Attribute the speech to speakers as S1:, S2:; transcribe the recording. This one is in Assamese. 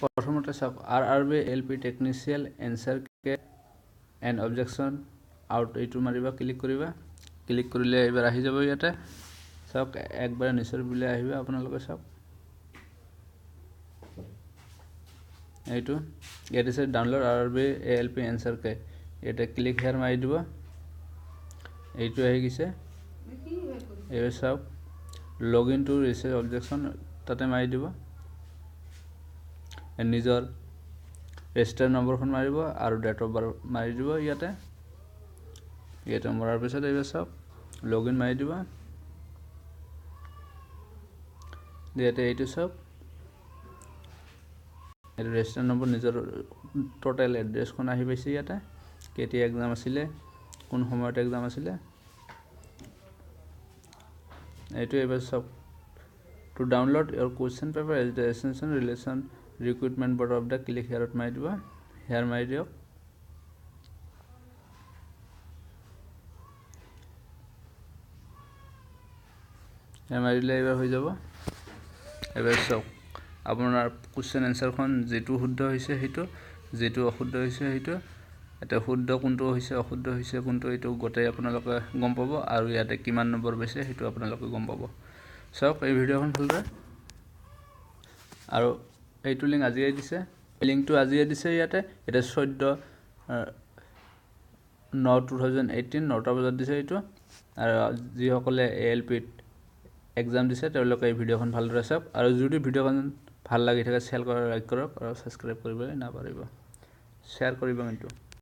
S1: প্ৰথমতে চাওক RRB LP technician answer key and objection out, এইটো মাৰিবা, ক্লিক কৰিবা। ক্লিক কৰিলে এইবাৰ আহি যাব ইয়াতে। চাওক একবাৰ নিচৰ বিলে আহিব আপোনালোকে। চাওক এইটো ইয়াত আছে download RRB ALP answer key, ইয়াতে ক্লিক হেয়াৰ মাৰি দিব। এইটো আহি গৈছে। এইবাৰ চাওক log in to research objection, তাতে মাৰি দিব। নিজৰ ৰেজিষ্টাৰ নম্বৰখন মাৰিব আৰু ডেট অফ বাৰ্থ মাৰি দিব ইয়াতে। ইয়াতে মৰাৰ পিছত এইবাৰ চাওক লগ ইন মাৰি দিব। ইয়াতে এইটো চাওক, এইটো ৰেজিষ্টাৰ নম্বৰ, নিজৰ টোটেল এড্ৰেছখন আহি পাইছে ইয়াতে, কেতিয়া এক্সাম আছিলে, কোন সময়ত এক্সাম আছিলে, এইটো। এইবাৰ চাওক to download your question paper as the essential relation recruitment board of the click হেয়াৰত মাৰি দিব, হেয়াৰ মাৰি দিয়ক। হেয়াৰ মাৰি দিলে এইবাৰ হৈ যাব। এইবাৰ চাওক আপোনাৰ কুৱেশ্যন এনচাৰখন যিটো শুদ্ধ হৈছে সেইটো, যিটো অশুদ্ধ হৈছে সেইটো, এতিয়া শুদ্ধ কোনটো হৈছে, অশুদ্ধ হৈছে কোনটো, এইটো গোটেই আপোনালোকে গম পাব। আৰু ইয়াতে কিমান নম্বৰ পাইছে সেইটো আপোনালোকে গম পাব। চাওক এই ভিডিঅ'খন ভালদৰে। আৰু এইটো লিংক আজিয়ে দিছে, এই লিংকটো আজিয়ে দিছে ইয়াতে। এতিয়া 14/9/2018 9টা বজাত দিছে এইটো। আৰু যিসকলে এ এল পিত এক্সাম দিছে তেওঁলোকে এই ভিডিঅ'খন ভালদৰে চাওক। আৰু যদি ভিডিঅ'খন ভাল লাগি থাকে শ্বেয়াৰ কৰক, লাইক কৰক আৰু ছাবস্ক্ৰাইব কৰিবলৈ নাপাহৰিব, শ্বেয়াৰ কৰিব কিন্তু।